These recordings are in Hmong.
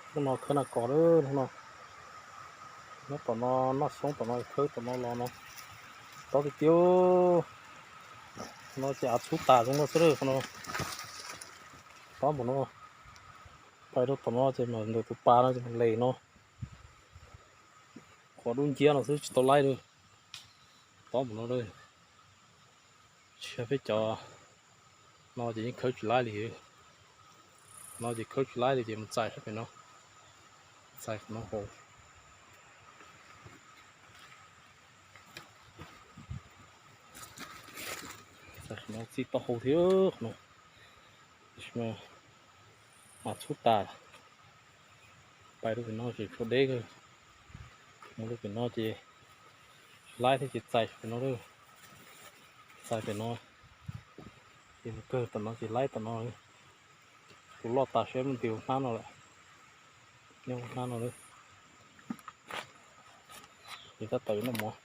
Hnub no khawb nas kos lawm, hnub no nyob tom no, noj xyoob tom no, khawb tom no los no, tob tiag tiag. No ces av txhub tas zoo no xwb lawm qhov no. Tob npaum no, pais rau tom no ces mam ntawm tus pas no ces mam les no. Qhov dub nciab no xwb tsis tau laib li. Tob npaum no lawm. Tsis yog peb cov no ces yeej khawb tsis laib li. No ces khawb tsis laib li ces mus txais sab pem no, txais qhov no haus. Txais qhov no txij taub hau thiab qhov no. Tiam sis mas av txhub tas, pais rau pem no ces tshuav deb kawg. Mus rau pem no ces laib thiab ces txais pem no lawm. Txais pem no ces mus kawg tom no ces laib tom no. Tus loj tas seb muaj nti hnab no lawm. Nyob hnab no lawm. Ces tab tom yuav noj mov.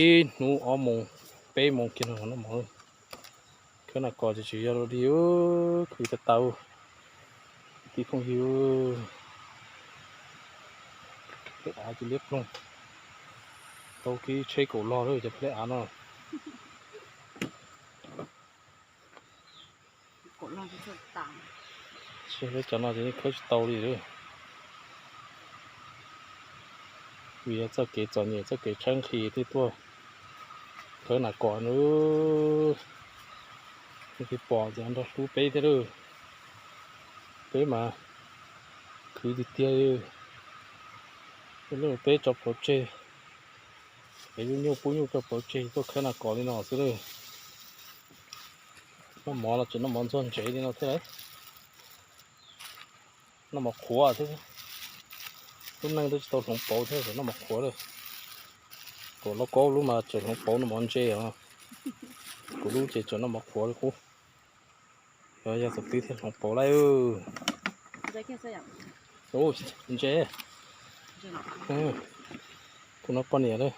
Ib hnub ob moos peb moos kiag no noj mov. Khawb nas kos ces tsis yog li, khwv tas tas. Tib phooj ywg, peb av cia liab ploog, tau kiag tsheb kaum log lawm cov peb av no. Peb cov no ces yeej khawb tsis tau li lawm. Vim yog txoj kev txom nyem txoj kev tshaib nqhis thiaj tuaj khawb nas kos na. Nej thiaj pom ces nrog hlub peb thiab lawm. Peb mas khwv tiag tiag li. Peb tso plhuav tseg, es nyuj nyuj pub nyuj tso plhuav tseg tuaj khawb nas kos li no xwb lawm. Noj mov los tseem noj mov ntxuag ntsev li no thiab lauj. Noj mov qhuav thiab. Lub neej twb tsis tau hloov pauv thiab tseem noj mov qhuav lawm. Tuam lauj kaub lub mas tseem hloov pauv noj mov ntse os. Kuv lub ces tseem noj mov qhuav li qub. Yog, yog thaum twg thiaj hloov pauv lauj. Ntse. Tus no poj niam lawm.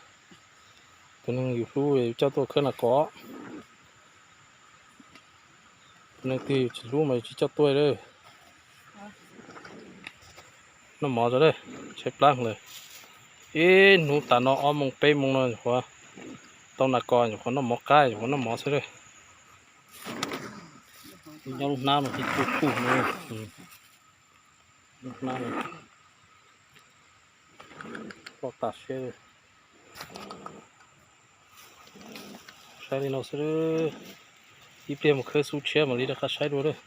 Tus neeg yus hlub yus coj tuaj khawb nas kos. Tus neeg twg yus tsis hlub mas yus tsis coj tuaj lawm. Noj mov tso lawm, tshaib plab lawm. Ib hnub tas no ob moos peb moos no nyuam qhuav tau nas kos, nyuam qhuav noj mov qab, nyuam qhuav noj mov xwb lawm. Nyob lub hnab no ces tsuj tsuj no. Lub hnab no loj tas siab. Saib li no xwb. Ib pliag mus khawb xub tshiab mam li rov qab saib dua lawm.